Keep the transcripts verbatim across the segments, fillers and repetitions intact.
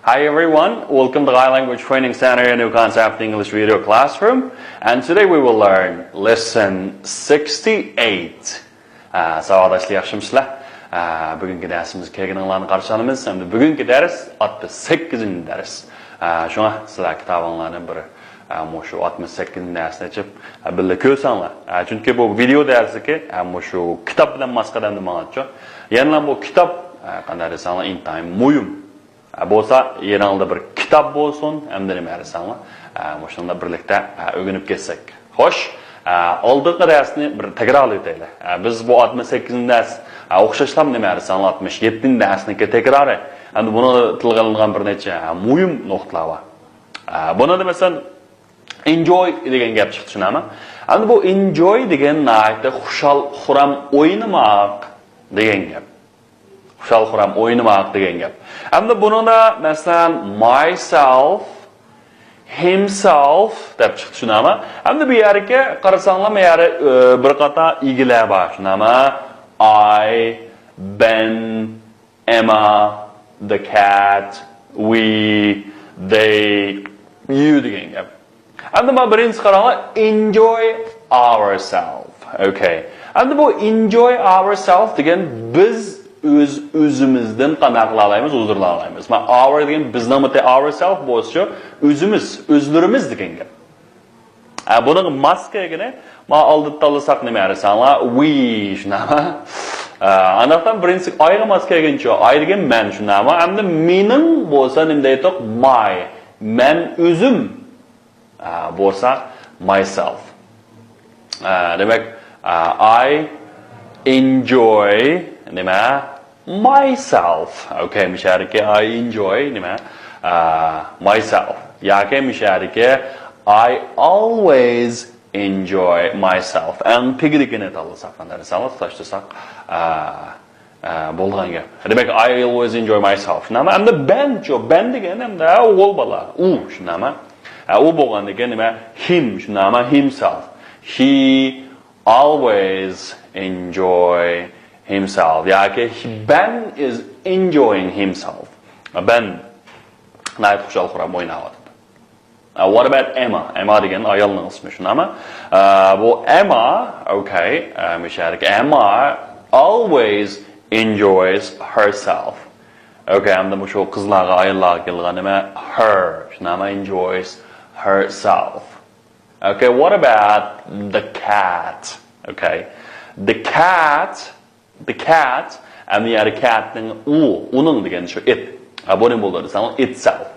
Hi everyone, welcome to Thai Language Training Center, a new concept English video classroom. And today we will learn lesson sixty-eight. ئە، ساۋاقداشلار، ياخشىمۇسىلەر؟ ئە، بۈگۈنكى دەرسىمىزگە كەلگىنىڭلارنى قارشى ئالىمىز. ئەمدى بۈگۈنكى دەرس ئاتمىش سەككىزىنچى دەرس. ئە، شۇڭا سىلەر كىتابىڭلارنى بىر، ئە، مۇشۇ ئاتمىش سەككىزىنچى دەرسنى ئېچىپ، ئە، بىللە كۆرسەڭلار. ئە، چۈنكى بۇ ۋىدېئو دەرسلىكى، ئە، مۇشۇ كىتاب بىلەن ماس قەدەمدە ماڭىدۇ. يەنىلا بۇ كىتاب، ئە، قانداق دېسەڭلار، ئىنتايىن مۇھىم. ئە، بولسا يېنىڭلاردا بىر كىتاب بولسۇن، ئەمدى نېمە دېسەڭلار، ئە، مۇشۇنىڭدا بىرلىكتە، ئە، ئۆگىنىپ كەتسەك. خوش، ئە، ئالدىنقى دەرسنى بىر تەكرارلىۋېتەيلى. ئە، بىز بۇ ئاتمىش سەككىزىنچى دەرس، ئە، ئوخشاشلا نېمە دېسەڭلار، ئاتمىش يەتتىنچى دەرسنىڭكى تەكرارى. ئەمدى بۇنىڭدا تىلغا ئېلىنغان بىر نەچچە، ئە، مۇھىم نۇقتىلار بار. ئە، بۇنىڭدا مەسىلەن، ئېنجوي دېگەن گەپ چىقتى، شۇنداقمۇ؟ ئەمدى بۇ ئېنجوي دېگەن ناھايىتى خۇشال-خۇرام ئوينىماق دېگەن گەپ. خۇشال-خۇرام ئوينىماق دېگەن گەپ. ئەمدى بۇنىڭدا، مەسىلەن، مايسېلف، ھىمسېلف دەپ چىقتى، شۇنداقمۇ؟ ئەمدى بۇ يەرگە قارىساڭلار، بۇ يەردە، ئى، بىر قاتار ئىگىلەر بار، شۇنداقمۇ؟ ئاي، بەن، ئەمما، the cat، ۋى، دەي، يۇ دېگەن گەپ. ئەمدى مانا بىرىنچىسى قاراڭلار، ئېنجوي ئاۋېرسېلف. ئوكەي. ئەمدى بۇ ئېنجوي ئاۋېرسېلف دېگەن بىز ئۆز-ئۆزىمىزدىن قانداق قىلالايمىز، ھۇزۇرلىنالايمىز. مانا ئاۋېر دېگەن بىزنىڭمۇ، ئاۋېرسېلف بولسىچۇ، ئۆزىمىز، ئۆزلىرىمىز دېگەن گەپ. ئە، بۇنىڭغا ماس كەلگىنى، مانا ئالدىدا تاللىساق نېمە دېسەڭلار، ۋى، شۇنداقمۇ؟ ئە، ئانداقتان بىرىنچىسى ئايغا ماس كەلگىنىچۇ، ئاي دېگەن مەن، شۇنداقمۇ؟ ئەمدى مېنىڭ بولسا نېمە دەيتتۇق؟ ماي، مەن ئۆزۈم. ئە، بولسا مايسېلف. ئە، دېمەك، ئە، I enjoy نېمە؟ مايسېلف. ئوكەي، مۇشۇ يەردىكى I enjoy نېمە؟ ئە، مايسېلف. ياكى مۇشۇ يەردىكى I always enjoy myself. ئەڭ تېگىدىكىنى تاللىساق، قانداق دېسەڭلار، تۇتاشتۇرساق، ئە، ئە، بولىدىغان گەپ. دېمەك، I always enjoy myself. شۇنداقمۇ؟ ئەمدى بەنچۇ، بەن دېگەن ئەمدى ئوغۇل بالا. ئۇ، شۇنداقمۇ؟ ئە، ئۇ بولغاندىكىن نېمە؟ Him، شۇنداقمۇ؟ Himself. He always enjoy himself. ياكى he, Ben is enjoying himself. بەن ناھايىتى خۇشال-خۇرام ئويناۋاتىدۇ. Uh, what about Emma? ئەمما دېگەن ئايالنىڭ ئىسمى، شۇنداقمۇ؟ Uh, بۇ ئەمما، ئوكەي، uh, مۇشۇ يەردىكى ئەمما always enjoys herself. ئوكەي، ئەمدى مۇشۇ قىزلارغا، ئاياللارغا كېلىدىغان نېمە؟ Her، شۇنداقمۇ؟ Enjoys herself. Okay, what about the cat? Okay. The cat، the cat، ئەمدى يەنە cat نىڭ ئۇ، ئۇنىڭ دېگەن شۇ it. ئە، بۇ نېمە بولىدۇ دېسەڭ، itself.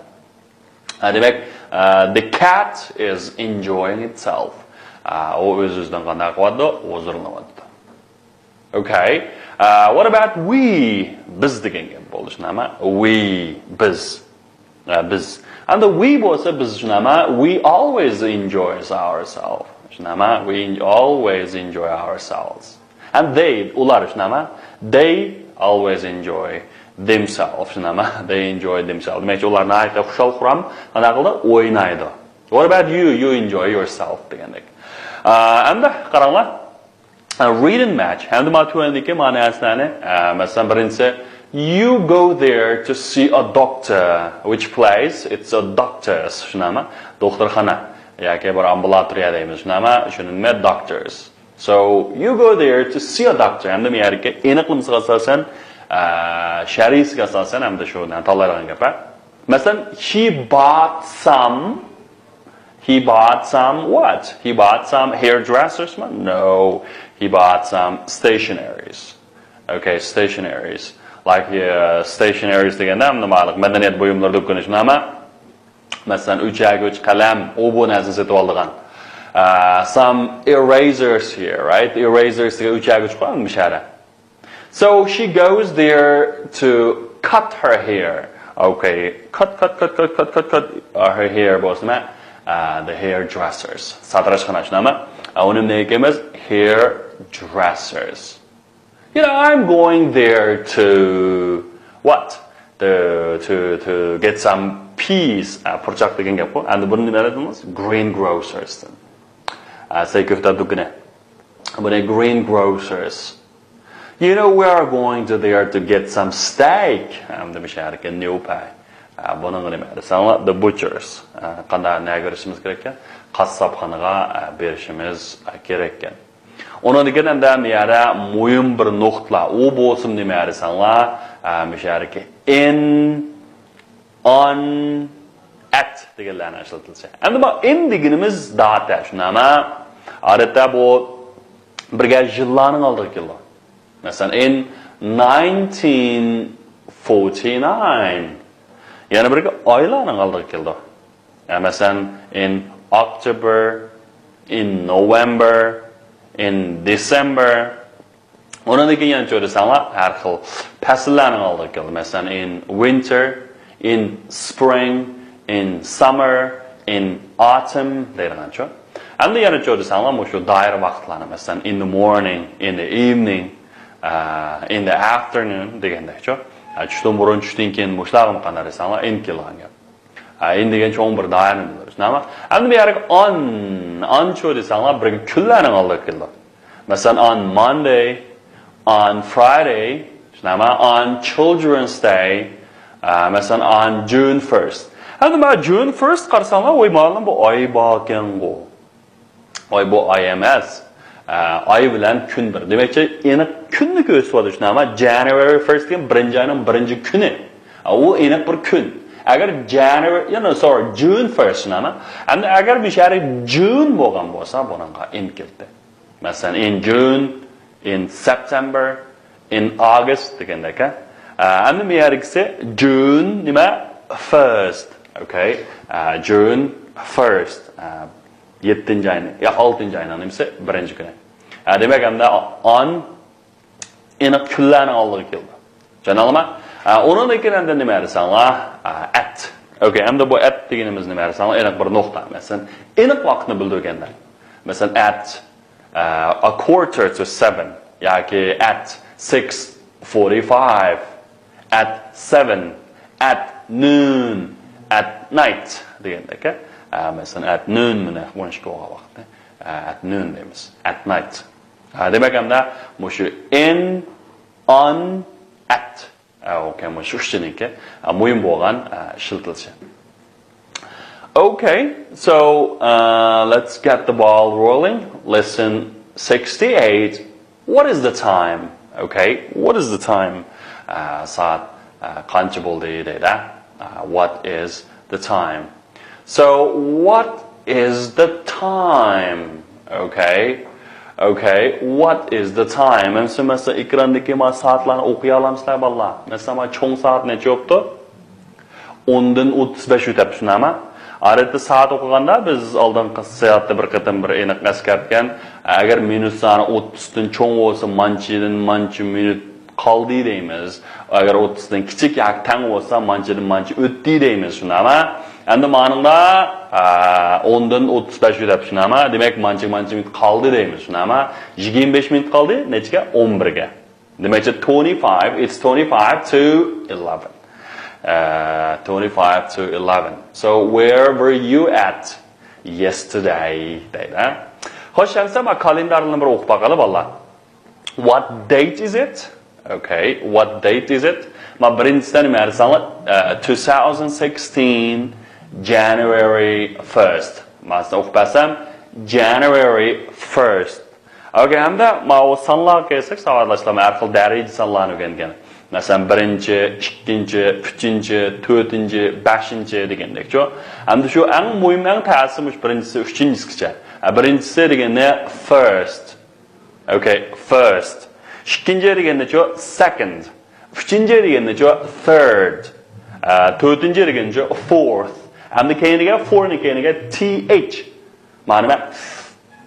ئە، دېمەك، ئە، the cat is enjoying itself. ئە، ئۇ ئۆز-ئۆزىدىن قانداق قىلىۋاتىدۇ؟ ھۇزۇرلىنىۋاتىدۇ. Okay. Uh, what about we? بىز دېگەن گەپ بولدى، شۇنداقمۇ؟ We، بىز. ئە، بىز. ئەمدى we بولسا بىز، شۇنداقمۇ؟ We always enjoys ourselves. شۇنداقمۇ؟ We en-, always enjoy ourselves. And they، ئۇلار، شۇنداقمۇ؟ They always enjoy themselves. شۇنداقمۇ؟ They enjoy themselves. دېمەكچى، ئۇلار ناھايىتى خۇشال-خۇرام، قانداق قىلىدۇ؟ ئوينايدۇ. What about you? You enjoy yourself دېگەندەك. ئە، ئەمدى قاراڭلار. A reading match. ئەمدى مانا تۆۋەندىكى مانا نەرسىلەرنى، ئە، مەسىلەن، بىرىنچىسى، you go there to see a doctor. Which place? It's a doctor's. شۇنداقمۇ؟ دوختۇرخانا. ياكى بىر ئامبۇلاتورىيە دەيمىز. شۇنداقمۇ؟ شۇنى نېمە؟ Doctor's. So, you go there to see a doctor. ئەمدى مۇ يەردىكى ئېنىقلىمىسىغا ئاساسەن، ئە، شەرھىسىگە ئاساسەن، ئەمدى شۇ تاللايدىغان گەپ. مەسىلەن، he bought some He bought some what? He bought some hairdressers مۇ؟ No, he bought some stationaries. Okay, stationaries. Like, uh, stationaries دېگەندە، نېمە، مەدەنىيەت بۇيۇملىرى دۇكىنى، شۇنداقمۇ؟ مەسىلەن، ئۆچەگۈچ، قەلەم، ئۇ بۇ نەرسىنى سېتىۋالىدىغان. Uh, some erasers here, right? Erasers دېگەن ئۆچەگۈچ قويغان مۇشۇ يەردە. So she goes there to cut her hair. Okay, cut, cut, cut, cut, cut, cut, cut, uh, her hair بولسا نېمە؟ Uh, the hairdressers. ساتىراشخانا، شۇنداقمۇ؟ Uh, ئۇنى نېمە دەيمىز؟ Hairdressers. You know, I'm going there to what? To, to, to get some peas. Uh, پۇرچاق دېگەن گەپقۇ. ئەمدى بۇنى نېمە دېدىڭىز؟ Greengrocers. Uh, سەي كۆكتات دۇكىنى. بۇنى greengrocers. You know, we are going to there to get some steak. ئەمدى مۇشۇ يەردىكى نېمە؟ ئە، بۇنىڭغا نېمە دېسەڭلار، the butchers. ئە، قانداق، نەگە بېرىشىمىز كېرەككەن؟ قاسساپخانىغا، ئە، بېرىشىمىز، ئە، كېرەككەن. ئۇنىڭدىن كېيىن ئەمدى بۇ يەردە مۇھىم بىر نۇقتىلار. ئۇ بولسىمۇ نېمە دېسەڭلار، ئە، مۇشۇ يەردىكى in، on، at دېگەنلەرنى ئىشلىتىلىشى. ئەمدى بۇ in دېگىنىمىز داتا، شۇنداقمۇ؟ ئادەتتە بۇ بىرگە يىللارنىڭ ئالدىغا كېلىدۇ. مەسىلەن، in nineteen forty-nine. يەنە بىرگە ئايلارنىڭ ئالدىغا كېلىدۇ. يا، مەسىلەن، in October، in November، in December. ئۇنىڭدىن كېيىن يەنە چۆرىسەڭلار، ھەر خىل پەسىللەرنىڭ ئالدىغا كېلىدۇ. مەسىلەن، in winter، in spring، in summer، in autumn دەيدىغانچۇ. ئەمدى يەنە چۆرىسەڭلار، مۇشۇ دائىر ۋاقىتلارنى، مەسىلەن، in the morning، in the evening، ئە، in the afternoon دېگەندەكچۇ. ئە، چۈشتىن بۇرۇن، چۈشتىن كېيىن، مۇشۇلارغىمۇ قانداق دېسەڭلار، in كېلىدىغان گەپ. ئە، in دېگەن چوڭ بىر دائىرىنى بىلدۈرىدۇ. شۇنداقمۇ؟ ئەمدى بۇ يەرگە on، on چۆرىسەڭلار، بىرگە كۈنلەرنىڭ ئالدىغا كېلىدۇ. مەسىلەن، on Monday، on Friday، شۇنداقمۇ؟ On Children's Day، ئە، مەسىلەن، on June first. ئەمدى مانا June first قارىساڭلار، ۋاي، مانا بۇ ئاي باركەنغۇ. ۋاي، بۇ ئاي ئەمەس. ئە، ئاي بىلەن كۈن بىر. دېمەكچى، ئېنىق كۈننى كۆرسىتىۋاتىدۇ، شۇنداقمۇ؟ January first دېگەن بىرىنچى ئاينىڭ بىرىنچى كۈنى. ئە، ئۇ ئېنىق بىر كۈن. ئەگەر January، you know, sorry، June first، شۇنداقمۇ؟ ئەمدى ئەگەر مۇشۇ يەردە June بولغان بولسا، بۇنىڭغا in كېلىدۇ. مەسىلەن، in June، in September، in August دېگەندەك، ھە. ئە، ئەمدى بۇ يەردىكىسى June نېمە؟ First. Okay. ئە، June first. ئە، يەتتىنچى ئاينىڭ يا ئالتىنچى ئاينىڭ نېمىسى؟ بىرىنچى كۈنى. ئە، دېمەك، ئەمدى on ئېنىق كۈنلەرنىڭ ئالدىغا كېلىدۇ. چۈشەندىڭلارمۇ؟ ئە، ئۇنىڭدىن كېيىن ئەمدى نېمە دېسەڭلار؟ ئە، at. Okay، ئەمدى بۇ at دېگىنىمىز نېمە دېسەڭلار؟ ئېنىق بىر نۇقتا. مەسىلەن، ئېنىق ۋاقىتنى بىلدۈرگەندە. مەسىلەن، at ئە، a quarter to seven ياكى at six forty-five، at seven، at noon، at night دېگەندەك، ئە، مەسىلەن، at noon مانا ئون ئىككى بولغان ۋاقىتنى، ئە، at noon دەيمىز، at night. ئە، دېمەك، ئەمدى مۇشۇ in، on، at. ئە، okay، مۇشۇ ئۈچىنىڭكى، ئە، مۇھىم بولغان، ئە، ئىشلىتىلىشى. Okay, so, uh, let's get the ball rolling. Lesson sixty-eight. What is the time? Okay, what is the time? ئە، سائەت، ئە، قانچە بولدى دەيدۇ. ئە، what is the time? So, what is the time? Okay. Okay, what is the time? ئەمسە، مەسىلەن، ئېكراندىكى مانا سائەتلەرنى ئوقۇيالامسىلەر، بالىلار؟ مەسىلەن، مانا چوڭ سائەت نەچچە بوپتۇ؟ ئوندىن ئوتتۇز بەش ئۆتەپتۇ، شۇنداقمۇ؟ ئادەتتە سائەت ئوقۇغاندا بىز ئالدىنقى سائەتتە بىر قېتىم بىر ئېنىق ئەسكەرتكەن، ئەگەر مىنۇت سانى ئوتتۇزدىن چوڭ بولسا، مانچىدىن مانچە مىنۇت قالدى دەيمىز. ئەگەر ئوتتۇزدىن كىچىك ياكى تەڭ بولسا، مانچىدىن مانچە ئۆتتى دەيمىز، شۇنداقمۇ؟ ئەمدى مانىڭدا، ئە، ئوندىن ئوتتۇز بەش ئۆتەپ، شۇنداقمۇ؟ دېمەك، مانچە، مانچە مىنۇت قالدى دەيمىز، شۇنداقمۇ؟ يىگىرمە بەش مىنۇت قالدى، نەچچىگە؟ ئون بىرگە. دېمەكچى، twenty-five، it's twenty-five to eleven. ئە، twenty-five to eleven. So, where were you at yesterday? دەيدۇ. خوش، ئەمسە ما كالېندارنى بىر ئوقۇپ باقايلى، بالىلار. What date is it? Okay, what date is it? ما بىرىنچىسىدە نېمە دېسەڭلار، ئە، two thousand sixteen January first. مانا سىزگە ئوقۇپ بەرسەم، January first. Okay، ھەمدە ماۋۇ سانلارغا كەلسەك، ساۋاقداشلار ھەر خىل دەرىجە سانلارنى ئۆگەنگەن. مەسىلەن، بىرىنچى، ئىككىنچى، ئۈچىنچى، تۆتىنچى، بەشىنچى دېگەندەكچۇ. ھەمدە شۇ ئەڭ مۇھىم، ئەڭ تەسى مۇشۇ بىرىنچىسى، ئۈچىنچىسىگىچە. ئە، بىرىنچىسى دېگىنى first. Okay، first. ئىككىنچى دېگەننىچۇ؟ Second. ئۈچىنچى دېگەننىچۇ؟ Third. ئە، تۆتىنچى دېگەنچۇ؟ Fourth. ئەمدى كەينىگە، four نى كەينىگە T H. مانا نېمە؟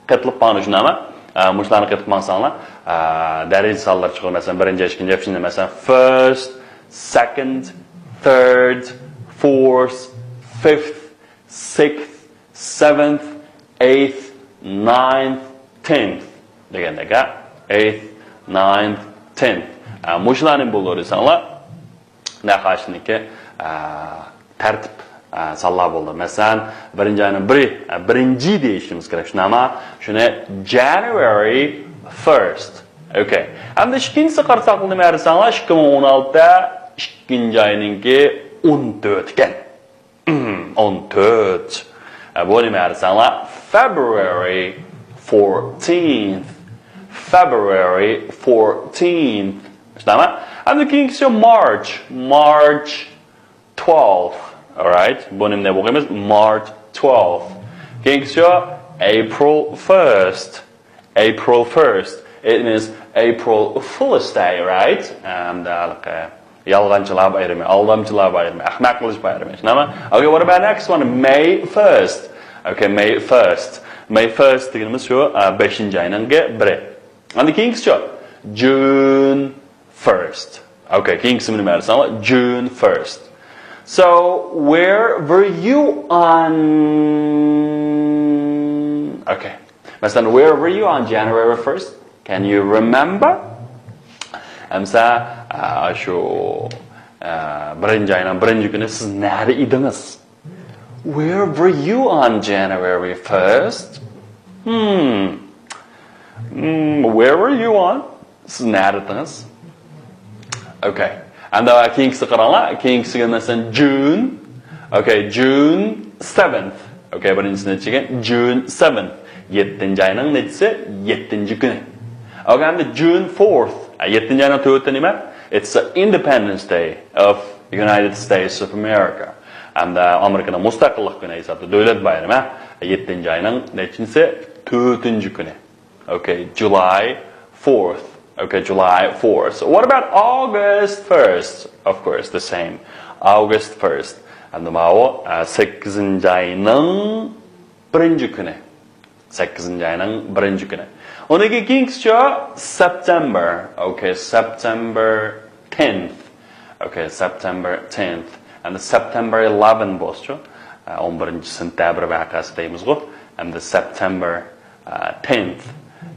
قېتىلىپ ماڭىدۇ، شۇنداقمۇ؟ ئە، مۇشۇلارنى قېتىپ ماڭساڭلار، ئە، دەرىجە سانلىرى چىقىدۇ. مەسىلەن، بىرىنچى، ئىككىنچى، ئۈچىنچى، مەسىلەن، first، second، third، fourth، fifth، sixth، seventh، eighth، ninth، tenth دېگەندەك، ھە؟ Eighth، ninth، tenth. ئە، مۇشۇلارنى بولدى دېسەڭلار، نەقاشنىڭكى، ئە، تەرتىپ، ئە، سانلار بولدى. مەسىلەن، بىرىنچى ئاينىڭ بىرى، ئە، بىرىنچى دېيىشىمىز كېرەك، شۇنداقمۇ؟ شۇنى January first. Okay. ئەمدى ئىككىنچىسى قارىساق، نېمە دېسەڭلار، ئىككى مىڭ ئون ئالتە ئىككىنچى ئاينىڭكى ئون تۆت ئىكەن. ئون تۆت. ئە، بۇ نېمە دېسەڭلار؟ February fourteenth. February fourteenth. شۇنداقمۇ؟ ئەمدى كېيىنكىسى March. March twelfth. Alright. بۇنى نېمە دەپ ئوقۇيمىز؟ March twelfth. كېيىنكىسى April first. April first. It means April Fool's Day, right? ئەمدى ھېلىقى يالغانچىلار بايرىمى، ئالدامچىلار بايرىمى، ئەخمەق قىلىش بايرىمى. شۇنداقمۇ؟ Okay, what about next one? May first. Okay, May first. May first دېگىنىمىز شۇ، ئە، بەشىنچى ئاينىڭ بىرى. ئاندىن كېيىنكىسى شۇ. June first. Okay, كېيىنكىسى نېمە دېسەڭلار؟ June first. So, where were you on? Okay. مەسىلەن, where were you on January first? Can you remember? ئەمسە, ئا, شۇ, ئا, بىرىنچى ئاينىڭ بىرىنچى كۈنى سىز نەدە ئىدىڭىز? Where were you on January first? Hmm. Hmm, where were you on? سىز نەدە ئىدىڭىز؟ Okay. ئەمدى كېيىنكىسىگە قاراڭلار. كېيىنكىسىگە مەسىلەن, June. Okay, June seventh. Okay, بىرىنچىسى نەچچە ئىكەن? June seventh. يەتتىنچى ئاينىڭ نەچچىسى؟ يەتتىنچى كۈنى. Okay, ئەمدى June fourth. ئە, يەتتىنچى ئاينىڭ تۆتى نېمە? It's the Independence Day of United States of America. ئەمدى ئامېرىكىنىڭ مۇستەقىللىق كۈنى ھېسابتا دۆلەت بايرىمى. يەتتىنچى ئاينىڭ نەچچىنچىسى؟ تۆتىنچى كۈنى. Okay, July fourth. Okay, July fourth. What about August first? Of course, the same. August first. ئەمدى ماۋۇ, ئە, سەككىزىنچى ئاينىڭ بىرىنچى كۈنى. سەككىزىنچى ئاينىڭ بىرىنچى كۈنى. ئۇنىڭ كېيىنكىسى September. Okay, September tenth. Okay, September tenth. ئەمدى September eleven بولسىچۇ. ئە, ئون بىرىنچى سېنتەبىر ۋەقەسى دەيمىزغۇ. ئەمدى September, ئە, tenth.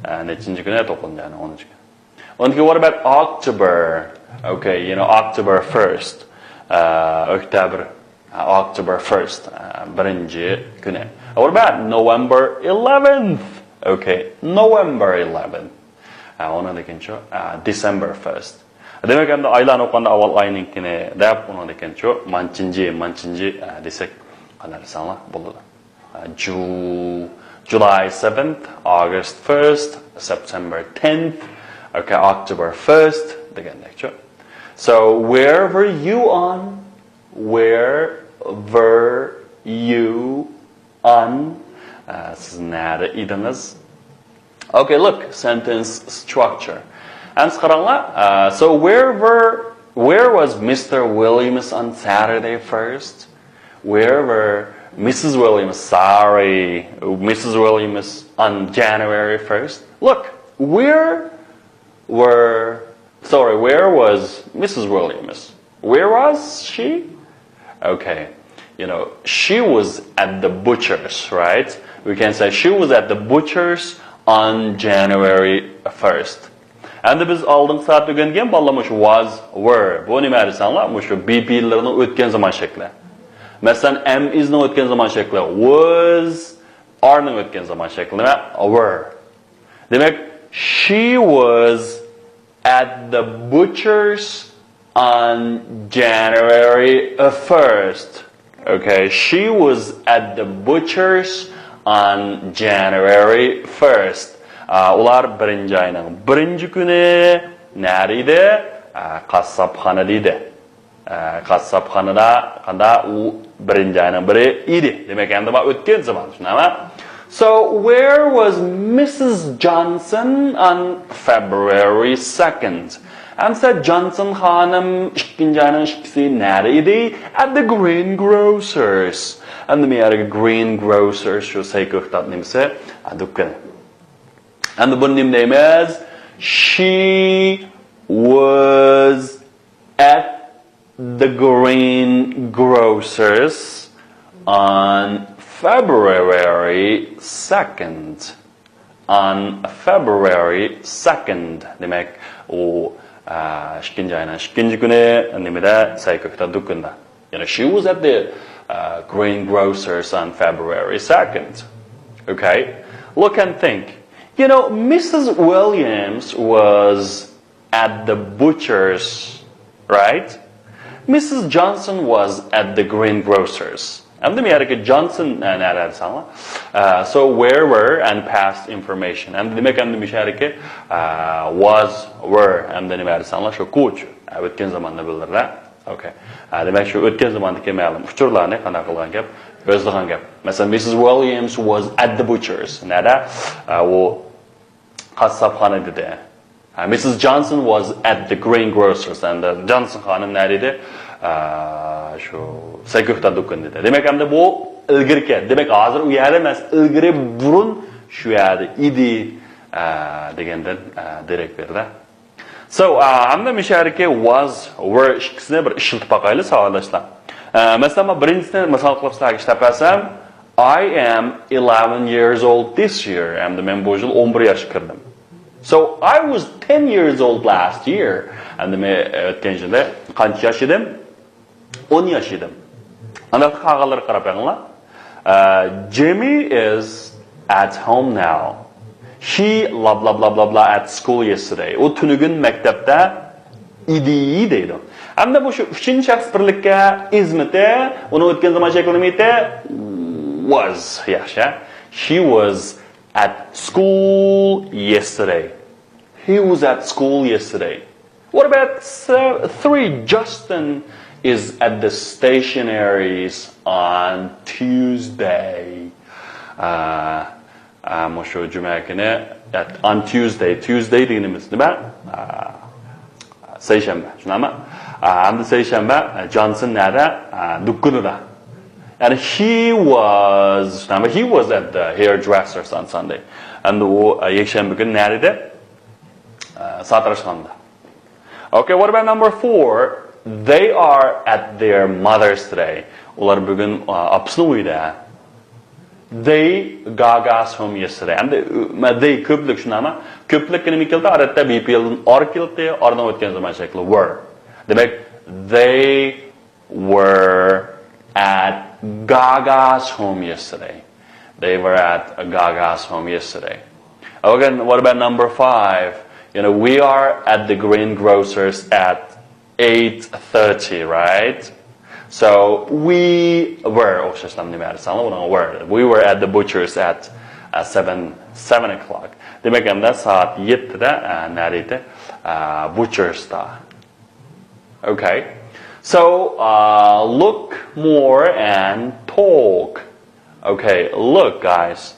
ئە, نەچچىنچى كۈنى؟ توققۇزىنچى ئاينىڭ ئونىنچى كۈنى. ئۇنىڭ كېيىن, what about October? Okay, you know, October first. ئە, ئۆكتەبىر, ئە, October first, ئە, بىرىنچى كۈنى. What about November eleventh? Okay, November eleventh. ئە, ئۇنىڭدىن كېيىنچۇ, ئە, December first. دېمەك, ئەمدى ئايلارنى ئوقۇغاندا ئاۋۋال ئاينىڭكىنى دەپ, ئۇنىڭدىن كېيىنچۇ مانچىنچى, مانچىنچى, ئە, دېسەك, قانداق دېسەڭلار بولىدۇ. ئە, Ju-, July seventh, August first, September tenth, okay, October first دېگەندەكچۇ. So, where were you on? Where were you on? ئە, سىز نەدە ئىدىڭىز؟ Okay, look, sentence structure. ئەمسە قاراڭلار. ئە, so where were, where was Mister Williams on Saturday first? Where were Missus Williams, sorry, Missus Williams on January first? Look, where were, sorry, where was Missus Williams? Where was she? Okay, you know, she was at the butcher's, right? We can say she was at the butcher's on January first. ئەمدى بىز ئالدىنقى سائەتتە ئۆگەنگەن بالىلار مۇشۇ was, were. بۇ نېمە دېسەڭلار، مۇشۇ be لىرىنىڭ ئۆتكەن زامان شەكلى. مەسىلەن, am, is نىڭ ئۆتكەن زامان شەكلى was, are نىڭ ئۆتكەن زامان شەكلى نېمە؟ Were. دېمەك, she was at the butcher's on January first. Okay, she was at the butcher's on January first. ئا, ئۇلار بىرىنچى ئاينىڭ بىرىنچى كۈنى نەدە ئىدى؟ ئا, قاسساپخانىدا ئىدى. ئا, قاسساپخانىدا قاندا ئۇ بىرىنچى ئاينىڭ بىرى ئىدى. دېمەك, ئەمدى مانا ئۆتكەن زامان، شۇنداقمۇ؟ So, where was Missus Johnson on February second? ئەمسە جانسون خانىم ئىككىنچى ئاينىڭ ئىككىسى نەدە ئىدى؟ At the greengrocer's. ئەمدى مەيەرگە greengrocer's شۇ سەيكۆكتات نېمىسى؟ ئا, دۇكىنى. ئەمدى بۇنى نېمە دەيمىز؟ She was at the greengrocer's on February second. On February second. دېمەك, ئۇ, ئا, ئىككىنچى ئاينىڭ ئىككىنچى كۈنى نېمىدە؟ سەيكۆكتات دۇكىنىدا. You know, she was at the, uh, greengrocer's on February second. Okay? Look and think. You know, Missus Williams was at the butcher's, right? Missus Johnson was at the greengrocer's. ئەمدى مۇشەدىكى Johnson نەدە دېسەڭلار. Uh, so where were and past information. ئەمدى دېمەك ئەمدى مۇشەدىكى uh, was, were ئەمدى نېمە دېسەڭلار شۇ كوچ. ئۆتكەن زاماننى بىلدۈرىدۇ. Okay. Uh, دېمەك شۇ ئۆتكەن زاماندىكى مەلۇم ئۇچۇرلارنى قانداق قىلغان گەپ؟ ئۆزلىگەن گەپ. مەسىلەن, Missus Williams was at the butcher's. نەدە؟ Uh, ئۇ قاسساپخانا دېدى. Uh, Missus Johnson was at the greengrocer's. ئەمدى جانسون خانىم نەدە ئىدى؟ Uh, شۇ سەيكۆكتار دۇكىنىدا ئىدى. دېمەك ئەمدى بۇ ئىلگىرىكى. دېمەك ھازىر ئۇ يەردە ئەمەس، ئىلگىرى بۇرۇن شۇ يەردە ئىدى uh, دېگەندىن uh, دېرەك بېرىدۇ. So, uh, ئەمدى مۇشەدىكى was, were ئىككىسىنى بىر ئىشلىتىپ باقايلى ساۋاقداشلار. Uh, مەسىلەن مەن بىرىنچىسىنى مىسال قىلىپ سىلەرگە ئىشلەپ بەرسەم, I am eleven years old this year. ئەمدى مەن بۇ يىل ئون بىر ياشقا كىردىم. So I was ten years old last year. ئەمدى مەن ئۆتكەن يىلى قانچە ياش ئىدىم؟ ئون ياش ئىدىم. ئانداق قالغانلارغا قاراپ بېقىڭلار. Uh, Jimmy is at home now. He blah blah blah blah blah at school yesterday. ئۇ تۈنۈگۈن مەكتەپتە ئىدى دەيدۇ. ئەمدى بۇ شۇ ئۈچىنچى شەخس بىرلىككە is مىتى، ئۇنىڭ ئۆتكەن زامان شەكلى نېمە ئىدى؟ Was. ياخشى. He was at school yesterday. He was at school yesterday. What about uh, three? Justin is at the stationery's on Tuesday. Uh, uh, مۇشۇ جۈمە كۈنى at, on Tuesday. Tuesday دېگىنىمىز نېمە؟ Uh, سەيشەنبە، شۇنداقمۇ؟ Uh, ئەمدى سەيشەنبە uh, جانسون نەدە؟ Uh, دۇكىنىدا. يەنى he was, شۇنداقمۇ? He was at the hairdresser's on Sunday. ئەمدى ئۇ uh, يەكشەنبە كۈنى نەدە ئىدى؟ Uh, ساتىراشخانىدا. Okay, what about number four? They are at their mother's today. ئۇلار بۈگۈن uh, ئاپىسىنىڭ ئۆيىدە. They Gaga's home yesterday. ئەمدى uh, they كۆپلۈك شۇنداقمۇ؟ كۆپلۈككە نېمە كېلىدۇ؟ ئادەتتە be پېئىلدىن are كېلىدۇ، are نىڭ ئۆتكەن زامان شەكلى were. دېمەك they were at Gaga's home yesterday. They were at Gaga's home yesterday. Again, what about number five? You know, we are at the greengrocer's at eight thirty, right? So we were, ئوخشاشلا نېمە دېسەڭلار، ئۇنىڭ were. We were at the butcher's at uh, seven, seven o'clock. دېمەك ئەمدى سائەت يەتتىدە uh, نەدە ئىدى؟ Uh, butcher's دا. Okay. So uh, look more and talk. Okay, look, guys.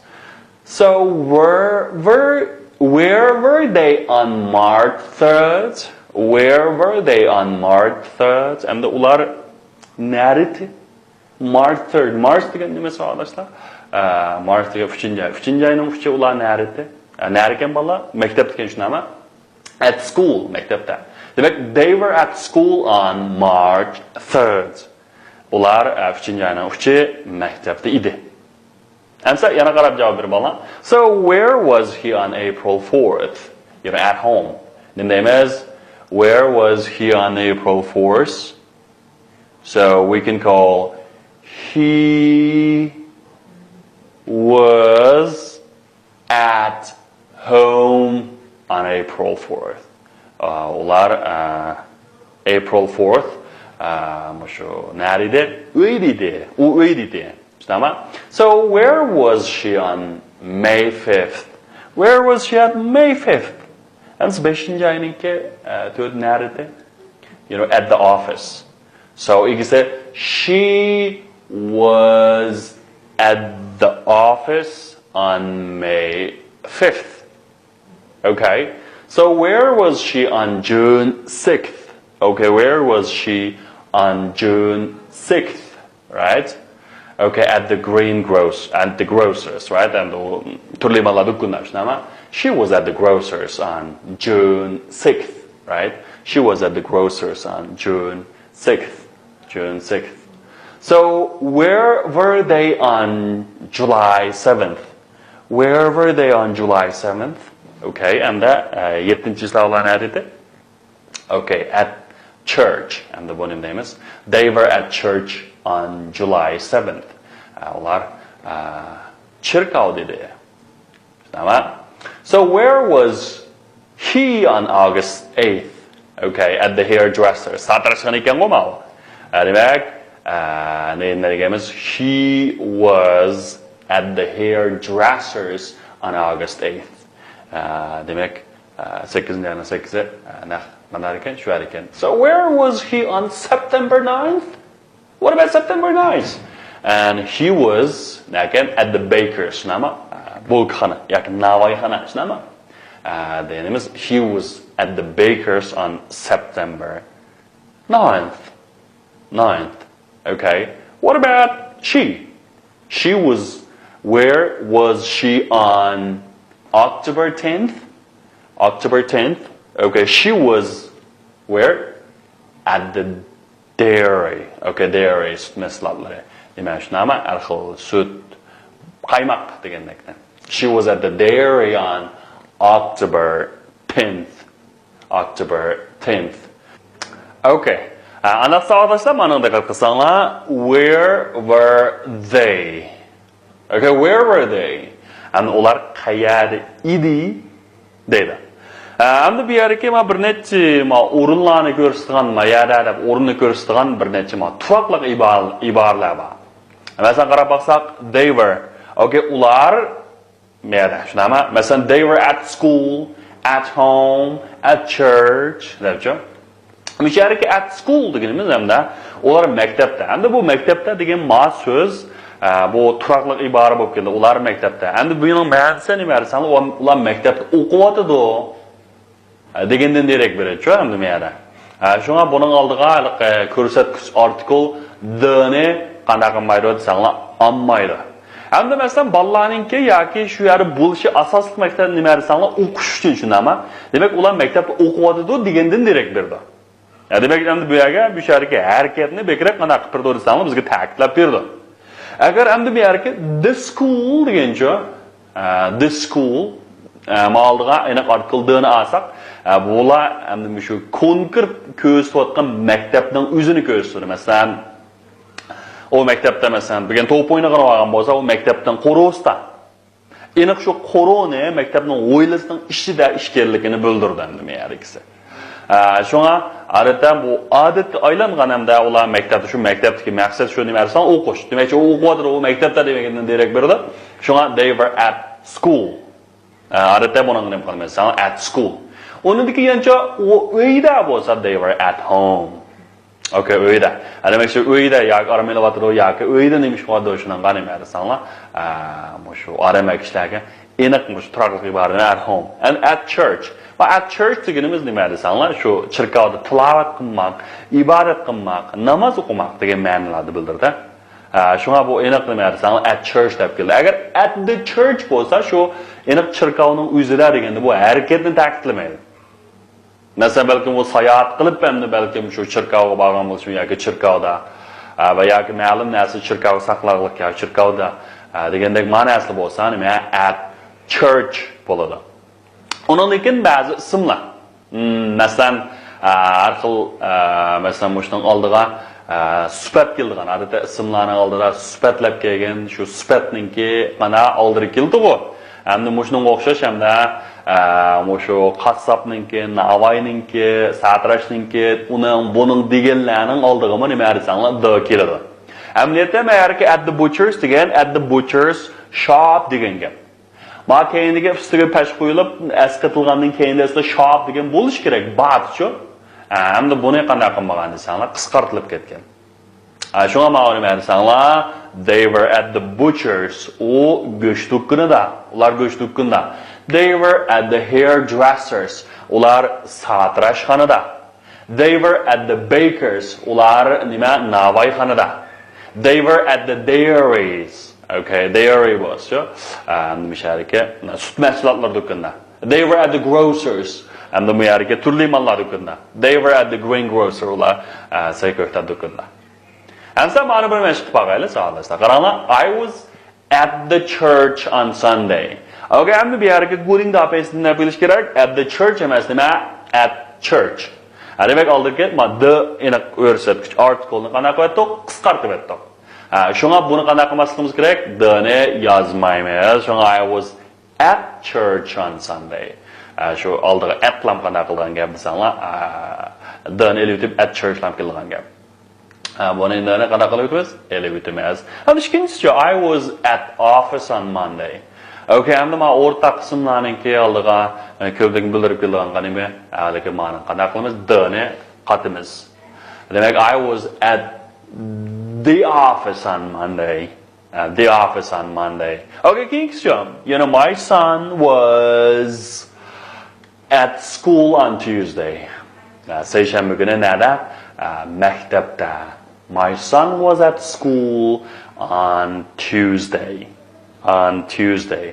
So where were where were they on March third? Where were they on March third? ئەمدى ئۇلار نەدە ئىدى؟ March third. March دېگەن نېمە ساۋاقداشلار؟ Uh, March دېگەن ئۈچىنچى ئاي. ئۈچىنچى ئاينىڭ ئۈچى ئۇلار نەدە ئىدى؟ Uh, نەدە ئىكەن بالىلار؟ مەكتەپتە ئىكەن شۇنداقمۇ؟ At school, مەكتەپتە. دېمەك they were at school on March third. ئۇلار ئۈچىنچى ئاينىڭ ئۈچى مەكتەپتە ئىدى. ئەمسە يەنە قاراپ جاۋاب بېرىپ باقىڭلار. So where was he on April fourth? You know, at home. نېمە دەيمىز؟ Where was he on April fourth? So we can call he was at home on April fourth. ئۇلار ئە، April fourth ئە، مۇشۇ نەدە ئىدى؟ ئۆيدە ئىدى. ئۇ ئۆيدە ئىدى. شۇنداقمۇ؟ So where was she on May fifth? Where was she on May fifth? ئەمسە بەشىنچى ئاينىڭكى ئە، تۆتى نەدە ئىدى؟ You know, at the office. So you can say she was at the office on May fifth. Okay. So where was she on June sixth? Okay, where was she on June sixth? Right? Okay, at the greengroce, at the grocer's, right? ئەمدى تۈرلۈك ماللار دۇكىنىدا شۇنداقمۇ؟ She was at the grocer's on June sixth, right? She was at the grocer's on June sixth. June sixth. So where were they on July seventh? Where were they on July seventh? Okay, ئەمدى ئە، يەتتىنچى چىسلا ئۇلار نەدە ئىدى؟ Okay, at church. ئەمدى بۇ نېمە دەيمىز؟ They were at church on July seventh. ئە، ئۇلار ئە، چېركاۋدا ئىدى. تامام. So where was he on August eighth? Okay, at the hairdresser. ساتىراشخانا ئىكەنغۇ ماۋۇ. دېمەك، نېمە دېگەنمىز؟ He was at the hairdresser's on August eighth. دېمەك، سەككىزىنچى ئاينىڭ سەككىزى نەق مانا ئىكەن، شۇ ئىكەن. So where was he on September ninth? What about September ninth? And he was نەكەن at the baker's، نەما؟ بولكىخانا ياكى ناۋايخانا، نەما؟ دېگىنىمىز he was at the baker's on September ninth. Ninth. Okay. What about she? She was, where was she on October tenth? October tenth. Okay, she was where? At the dairy. Okay, dairy، سۈت مەھسۇلاتلىرى. دېمەك، شۇنداقمۇ؟ ھەر خىل سۈت، قايماق دېگەندەكنى. She was at the dairy on October tenth. October tenth. Okay. ئانداق ساۋاقداشلار، مانا دىققەت قىلساڭلار، where were they? Okay, where were they? ئەمدى ئۇلار قەيەردە ئىدى دەيدۇ. ئەمدى بۇ يەردىكى ما بىر نەچچە ما ئورۇنلارنى كۆرسىتىدىغان، ما يەردە دەپ ئورۇننى كۆرسىتىدىغان بىر نەچچە ما تۇراقلىق ئىبارە-، ئىبارىلەر بار. مەسىلەن، قاراپ باقساق، they were. Okay, ئۇلار مەيەردە، شۇنداقمۇ؟ مەسىلەن، they were at school, at home, at church دەپچۇ. مۇشۇ يەردىكى at school دېگىنىمىز ھەمدە ئۇلار مەكتەپتە. ئەمدى بۇ مەكتەپتە دېگەن ما سۆز، ئە، بۇ تۇراقلىق ئىبارە بولۇپ كېلىدۇ. ئۇلار مەكتەپتە. ئەمدى بۇنىڭ مەنىسى نېمە دېسەڭلار، ئۇلار، ئۇلار مەكتەپتە ئوقۇۋاتىدۇ. دېگەندىن دېرەك بېرىدۇ، ئەمدى مەيەردە. شۇڭا بۇنىڭ ئالدىغا ھېلىقى كۆرسەتكۈچ ئارتىكل the نى قانداق قىلمايدۇ دېسەڭلار، ئالمايدۇ. ئەمدى مەسىلەن، بالىلارنىڭكى ياكى شۇ يەردە بولۇشى ئاساسلىق مەقسەت نېمە دېسەڭلار، ئوقۇش ئۈچۈن، شۇنداقمۇ؟ دېمەك، ئۇلار مەكتەپتە ئوقۇۋاتىدۇ دېگەندىن دېرەك بېرىدۇ. دېمەك، ئەمدى بۇ يەرگە، بۇ يەردىكى ھەرىكەتنى بەكرەك قانداق قىلىپ بېرىدۇ دېسەڭلار، بىزگە تەكىتلەپ بېرىدۇ. ئەگەر ئەمدى بۇ يەردىكى the school دېگەنچۇ، ئە، the school، ئە، ما ئالدىغا ئېنىق ئارتىكل the نى ئالساق، ئە، بۇلار ئەمدى مۇشۇ كونكرېت كۆرسىتىۋاتقان مەكتەپنىڭ ئۆزىنى كۆرسىتىدۇ. مەسىلەن، ئۇ مەكتەپتە، مەسىلەن، بۈگۈن توپ ئوينىغىلى بارغان بولسا، ئۇ مەكتەپنىڭ قورۇسىدا. ئېنىق شۇ قورۇنى مەكتەپنىڭ ھويلىسىنىڭ ئىچىدە ئىكەنلىكىنى بىلدۈرىدۇ ئەمدى مەيەردىكىسى. ئە، شۇڭا ئادەتتە بۇ ئادەتكە ئايلانغان ھەمدە ئۇلار مەكتەپتە، شۇ مەكتەپتىكى مەقسەت شۇ نېمە دېسەڭ ئوقۇش. دېمەكچى، ئۇ ئوقۇۋاتىدۇ، ئۇ مەكتەپتە دېگەندىن دېرەك بېرىدۇ. شۇڭا they were at school. ئە، ئادەتتە بۇنىڭغا نېمە قىلىمىز دېسەڭ at school. ئۇنىڭدىن كېيىن يەنىچە ئۇ ئۆيدە بولسا they were at home. Okay، ئۆيدە. دېمەكچى، ئۆيدە ياكى ئارام ئېلىۋاتىدۇ ياكى ئۆيدە نېمە ئىش قىلىۋاتىدۇ، شۇنىڭغا نېمە دېسەڭلار، ئە، مۇشۇ ئادەم كىشىلەرگە ئېنىق مۇشۇ تۇراقلىق ئىبارىنى at home and at church. ۋە at church دېگىنىمىز نېمە دېسەڭلار، شۇ چېركاۋدا تىلاۋەت قىلماق، ئىبادەت قىلماق، ناماز ئوقۇماق دېگەن مەنىلەرنى بىلدۈرىدۇ. ئە، شۇڭا بۇ ئېنىق نېمە دېسەڭلار at church دەپ كېلىدۇ. ئەگەر at the church بولسا، شۇ ئېنىق چېركاۋنىڭ ئۆزىدە دېگەندە بۇ ھەرىكەتنى تەكىتلىمەيدۇ. مەسىلەن، بەلكىم ئۇ ساياھەت قىلىپ ئەمدى بەلكىم شۇ چېركاۋغا بارغان بولسىمۇ ياكى چېركاۋدا، ئە، ۋە ياكى مەلۇم نەرسە چېركاۋغا ساقلاغلىق ياكى چېركاۋدا، ئە، دېگەندەك مەنىسى بولسا نېمە؟ At church بولىدۇ. ئۇنىڭدىن كېيىن بەزى ئىسىملار. مم، مەسىلەن، ئە، ھەر خىل، ئە، مەسىلەن، مۇشۇنىڭ ئالدىغا، ئە، سۈپەت كېلىدىغان. ئادەتتە ئىسىملارنىڭ ئالدىدا سۈپەتلەپ كەلگەن، شۇ سۈپەتنىڭكى مانا ئالدىدا كېلىدىغۇ. ئەمدى مۇشۇنىڭغا ئوخشاش ھەمدە، ئە، مۇشۇ قاسساپنىڭكى، ناۋاينىڭكى، ساتىراشنىڭكى، ئۇنىڭ، بۇنىڭ دېگەنلەرنىڭ ئالدىغىمۇ نېمە دېسەڭلار، the كېلىدۇ. ئەمەلىيەتتە مەن ھەركى at the butcher's دېگەن، at the butcher's shop دېگەن گەپ. ما كەينىدىكى ئۈستىگە پەش قويۇلۇپ، ئەسقېتىلغاندىن كېيىن دەسلى shop دېگەن بولۇشى كېرەك، بارچۇ. ئە، ئەمدى بۇنى قانداق قىلمىغان دېسەڭلار، قىسقارتىلىپ كەتكەن. ئە، شۇڭا ماۋۇنى مەن دېسەڭلار، they were at the butcher's، ئۇ گۆش دۇكىنىدا، ئۇلار گۆش دۇكىنىدا. They were at the hairdresser's، ئۇلار ساتىراشخانىدا. They were at the baker's، ئۇلار نېمە، ناۋايخانىدا. They were at the dairy's. Okay, dairy بولسا، ئە، نېمە شەرىكى؟ سۈت مەھسۇلاتلار دۇكىنىدا. They were at the grocer's. ئەمدى بۇ يەرگە تۈرلۈك ماللار دۇكىنىدا. They were at the greengrocer، ئۇلار، ئە، سەي كۆكتات دۇكىنىدا. ئەمسە مانا بىر مەشىق قىلىپ باقايلى، ساۋاقداشلار. قاراڭلار، I was at the church on Sunday. Okay، ئەمدى بۇ يەرگە گۇرىڭ داپەيسىنى نەپ بىلىش كېرەك. At the church ئەمەس، نېمە؟ At church. ھە، دېمەك، ئالدىدىكى ما the ئېنىق كۆرسەتكۈچ ئارتىكلنى قانداق قىلىۋەتتۇق؟ قىسقارتىۋەتتۇق. ھە، شۇڭا بۇنى قانداق قىلماسلىقىمىز كېرەك؟ The نى يازمايمىز. شۇڭا I was at church on Sunday. ھە، شۇ ئالدىغا at لام قانداق قىلغان گەپ دېسەڭلار، ھە، the نى ئېلىۋېتىپ at church لام قىلغان گەپ. ھە، بۇنى ئىندىرنى قانداق قىلىپ ئۆتىمىز؟ ئېلىپ ئۆتىمىز. ھەم ئىككىنچىسى، I was at office on Monday. ئوكەي، ئەمدى مانا ئورتاق قىسىملارنىڭكى ئالدىغا، ئە، كۆپلۈكنى بىلدۈرۈپ كېلىدىغان نېمە؟ ھەلىكى مانىڭ قانداق قىلىمىز؟ دىنى قاتىمىز. دېمەك، I was at the office on Monday. At the office on Monday. Okay, كېيىنكىسى. You know, my son was at school on Tuesday. سەيشەنبە كۈنى نەدە؟ مەكتەپتە. My son was at school on Tuesday. On Tuesday.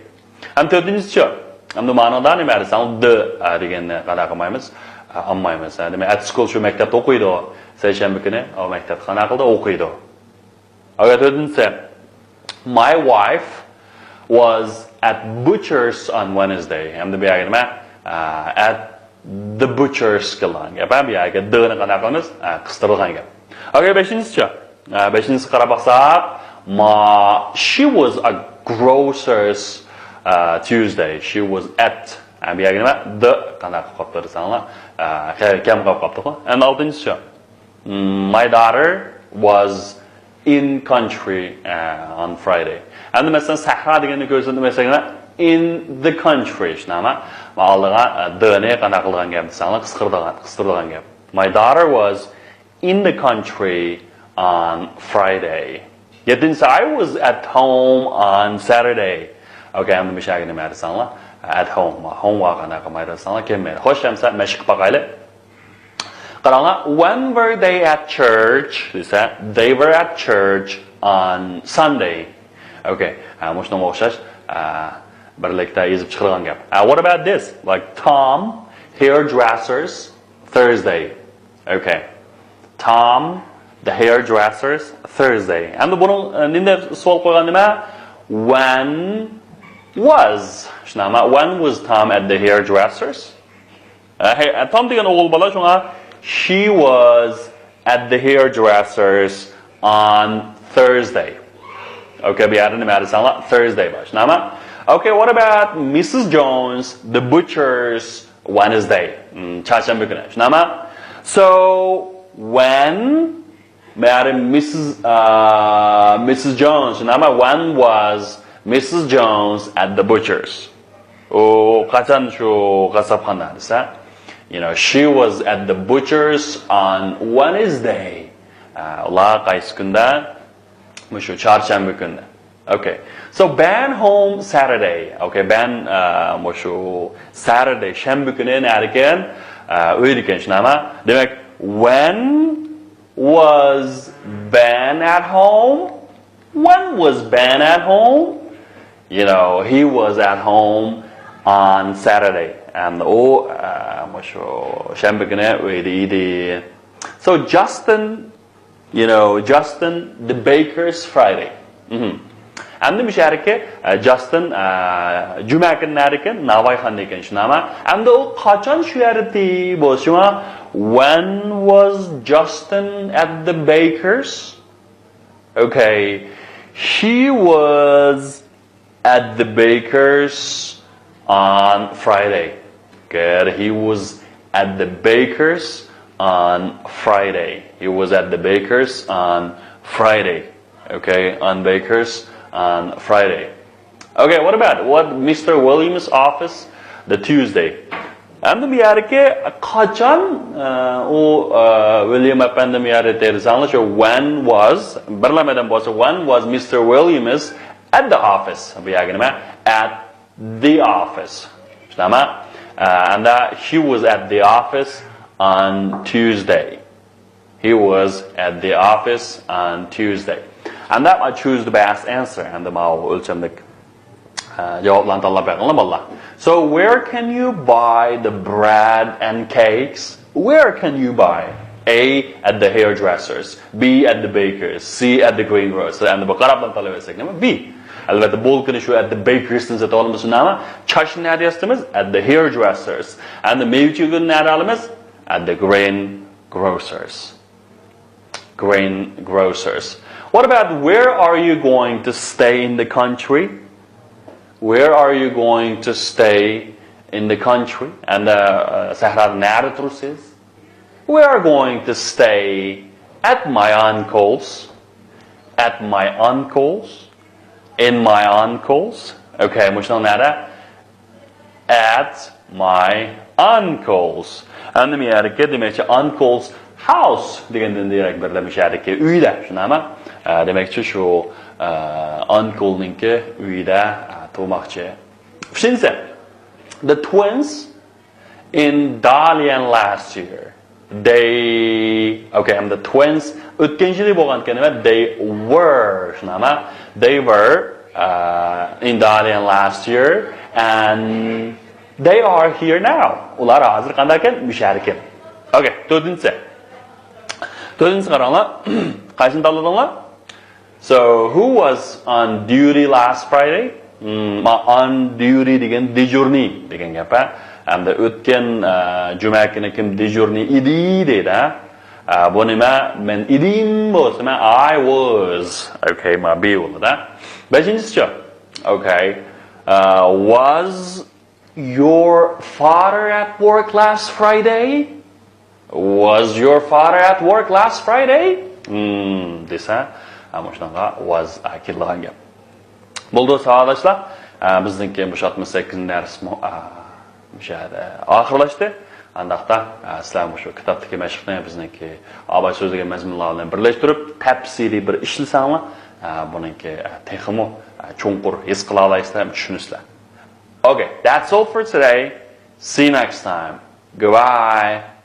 ھەم تۆتىنچىسىچۇ؟ ئەمدى مانىدا نېمە دېسەڭ، the دېگەننى قانداق قىلمايمىز؟ ئالمايمىز. دېمەك، at school شۇ مەكتەپتە ئوقۇيدۇ. سەيشەنبە كۈنى ئۇ مەكتەپتە قانداق قىلدى؟ ئوقۇيدۇ. ئەگەر تۆتىنچىسى، My wife was at butcher's on Wednesday. ئەمدى بۇ يەرگە نېمە؟ ئە، at the butcher's كېلىدىغان گەپ. ھە، بۇ يەرگە the نى قانداق قىلىمىز؟ ئە، قىستۇرىدىغان گەپ. ئوكەي، بەشىنچىسىچۇ؟ ئە، بەشىنچىسىگە قاراپ باقساق، ما، she was a grocer's ئە، Tuesday. She was at. ئە، بۇ يەرگە نېمە؟ The قانداق قىلىپ قاپتۇ دېسەڭلار؟ ئە، كەم قىلىپ قاپتۇقغۇ. ئەمدى ئالتىنچىسىچۇ؟ مم، My daughter was in country ئە، on Friday. ئەمدى مەسىلەن، سەھرا دېگەننى كۆرسەتمەسەك، in the country. شۇنداقمۇ؟ مانا ئالدىغا ئە، the نى قانداق قىلىدىغان گەپ دېسەڭلار، قىسقىرىدىغان، قىستۇرىدىغان گەپ. My daughter was in the country on Friday. يەتتىنچىسى، I was at home on Saturday. ئوكەي، ئەمدى مۇشۇ يەرگە نېمە دېسەڭلار؟ At home. Home ۋاقىتنى قىلماي دېسەڭلار كەلمەيدۇ. خوش، ئەمسە مەشىق قىلىپ باقايلى. قاراڭلار، When were they at church دېسە، They were at church on Sunday. ئوكەي، ھە، مۇشۇنىڭغا ئوخشاش، ھە، بىرلىكتە يېزىپ چىقىرغان گەپ. ھە، what about this? Like Tom, hairdressers, Thursday. Okay. Tom, the hairdresser's Thursday. ئەمدى بۇنىڭ، ئە، نېمە دەپ سوئال قويغان نېمە؟ When was. شۇنداقمۇ؟ When was Tom at the hairdresser's? ئە، ھەي، ئە، تام دېگەن ئوغۇل بالا، شۇڭا she was at the hairdresser's on Thursday. Okay، بۇ يەردە نېمە دېسەڭلار؟ Thursday بار. شۇنداقمۇ؟ Okay, what about Missus Jones, the butcher's Wednesday. Hmm, چارشەنبە كۈنى. شۇنداقمۇ؟ So, when، مەرى Missus، ئا، Missus Jones. شۇنداقمۇ؟ When was Missus Jones at the butcher's? ئۇ قاچان شۇ قاسساپخانا دېسە، you know, she was at the butcher's on Wednesday. ئا، ئۇلار قايسى كۈندە؟ مۇشۇ چارشەنبە كۈنى. Okay. So Ben home Saturday. Okay, Ben، ئە، مۇشۇ Saturday، شەنبە كۈنى نەدىكەن؟ ئە، ئۆيدىكەن، شۇنداقمۇ؟ دېمەك، when was Ben at home? When was Ben at home? You know, he was at home on Saturday. ئەمدى ئۇ، ئە، مۇشۇ شەنبە كۈنى ئۆيدە ئىدى. So Justin You know, Justin, the baker's Friday. مهم. ئەمدى مۇشۇ يەردىكى، ئە، Justin، ئە، جۈمە كۈنى نەدىكەن؟ ناۋايخانىدىكەن، شۇنداقمۇ؟ ئەمدى ئۇ قاچان شۇ يەردە بولۇشى؟ When was Justin at the baker's? Okay, he was at the baker's on Friday. Good. He was at the baker's on Friday. He was at the baker's on Friday. Okay, on baker's on Friday. Okay, what about what Mister Williams' office the Tuesday? ئەمدى بۇ يەردىكى قاچان، ئە، ئۇ، ئە، ۋىليام ئەپەندى بۇ يەردە دېسەڭلار، شۇ when was، بىرلا مەدەم بولسا، when was Mister Williams at the office. بۇ يەرگە نېمە؟ At the office. شۇنداقمۇ؟ Uh, and uh, he was at the office on Tuesday. He was at the office on Tuesday. And that I choose the best answer. ئەمدى ماۋۇ ئۆلچەملىك، ئە، جاۋابلارنى تاللاپ بېقىڭلار، بالىلار. So, where can you buy the bread and cakes? Where can you buy? A, at the hairdresser's. B, at the baker's. C, at the greengrocer's. ئەمدى بۇ قاراپلا تاللاپ بەرسەك نېمە؟ B. ئەلۋەتتە، بولكىنى شۇ at the baker's تىن سېتىۋالىمىز، شۇنداقمۇ؟ چاچنى نەدە ياسىتىمىز؟ At the hairdresser's. ئەمدى مېۋە-چېۋىنى نەدە ئالىمىز؟ At the greengrocer's. Greengrocer's. What about where are you going to stay in the country? Where are you going to stay in the country? ئەمدى، ئە، سەھرادا نەدە تۇرىسىز؟ We are going to stay At my uncle's. At my uncle's. In my uncle's. Okay، مۇشۇنىڭ نەدە؟ At my uncle's. ئەمدى مۇ يەردىكى دېمەكچى uncle's house دېگەندىن دېرەك بېرىلىپ مۇشۇ يەردىكى ئۆيدە، شۇنداقمۇ؟ ئە، دېمەكچى شۇ، ئە، uncleنىڭكى ئۆيىدە، ئە، تۇرماقچى. ئۈچىنچىسى، the twins in Dalian last year. They, okay, and the twins ئۆتكەن يىلى بولغان ئىكەن، نېمە؟ They were، شۇنداقمۇ؟ They were uh, in Dalian last year and they are here now. ئۇلار ھازىر قانداق ئىكەن؟ مۇشۇ يەردە ئىكەن. Okay، تۆتىنچىسى. تۆتىنچىسى قاراڭلار. قايسىنى تاللىدىڭلار؟ So, who was on duty last Friday? Hmm, on duty دېگەن دېجۇرنىي دېگەن گەپ، ھە. ئەمدى ئۆتكەن، ئە، جۈمە كۈنى كىم دېجۇرنىي ئىدى دەيدۇ، ھە. ئە، بۇ نېمە؟ مەن ئىدىم بولسا، مەن I was. Okay، ما B بولىدۇ، ھە. بەشىنچىسىچۇ؟ Okay. ئە، was your father at work last Friday? Was your father at work last Friday? Hmm، دېسە، ھە، مۇشۇنىڭغا was، ئە، كېلىدىغان گەپ. بولدى، ساۋاقداشلار. ئە، بىزنىڭكى مۇشۇ ئاتمىش سەككىزىنچى دەرسمۇ، ئە، مۇشۇ يەردە ئاخىرلاشتى. ئانداقتا، ئە، سىلەر مۇشۇ كىتابتىكى مەشىقنى بىزنىڭكى ئاباي سۆزلىگەن مەزمۇنلار بىلەن بىرلەشتۈرۈپ، تەپسىلىي بىر ئىشلىسەڭلار، ئە، بۇنىڭكى، ئە، تېخىمۇ، ئە، چوڭقۇر ھېس قىلالايسىلەر، چۈشىنىسىلەر. Okay, that's all for today. See you next time. Goodbye.